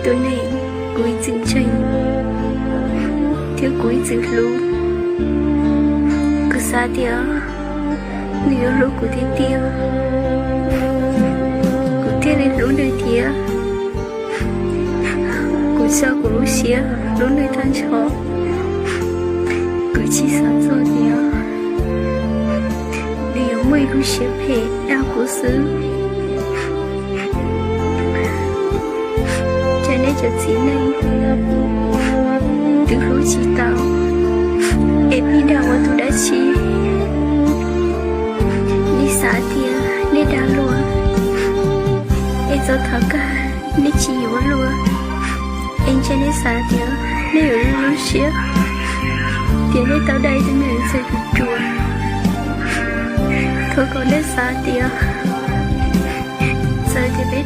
Tus neeg kuv ib txwm ntseeg thiab kuv ib txwm hlub, kuv xav tias nws yuav hlub kuv tiag tiag, kuv thiaj li hlub nws thiab. Kuv tso kuv lub siab hlub nws tag nrho. Kuv tsis xav txog tias nws yuav muaj ib lub siab phem dag kuv xwb. Cas nej cov txiv neej twb hlub tsis tau es pheej dag ua tus dab tsi? Nej xav tias nej dag luag es txog thaum kawg nej tsis yuav luag, es ntshe nej xav tias nej yuav zoo siab tias nej tau dag ib tug neeg txawm tsuas tsuas. Thov kom nej xav tias txawm tias peb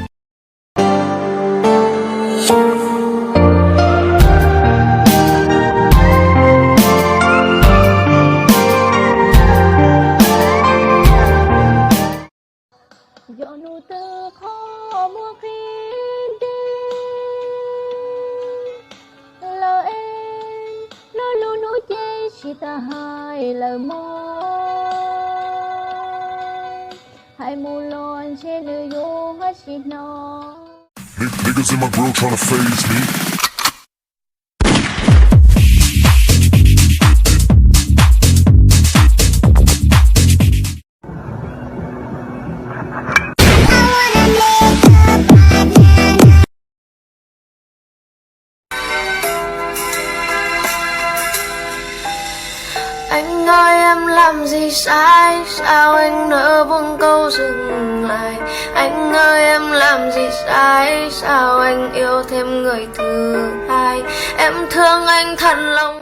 Yog hnub twg qhov muag qhib nti lawm es, lub lub hnub ces tsis tas hais lawm mog. Hais mus los ntshe nws yuav tsis hnov. Niggas in my grill tryna phase me. Anh ơi em làm gì sai, sao anh nỡ buông câu dừng lại? Anh ơi em làm gì sai, sao anh yêu thêm người thứ hai? Em thương anh thật lòng.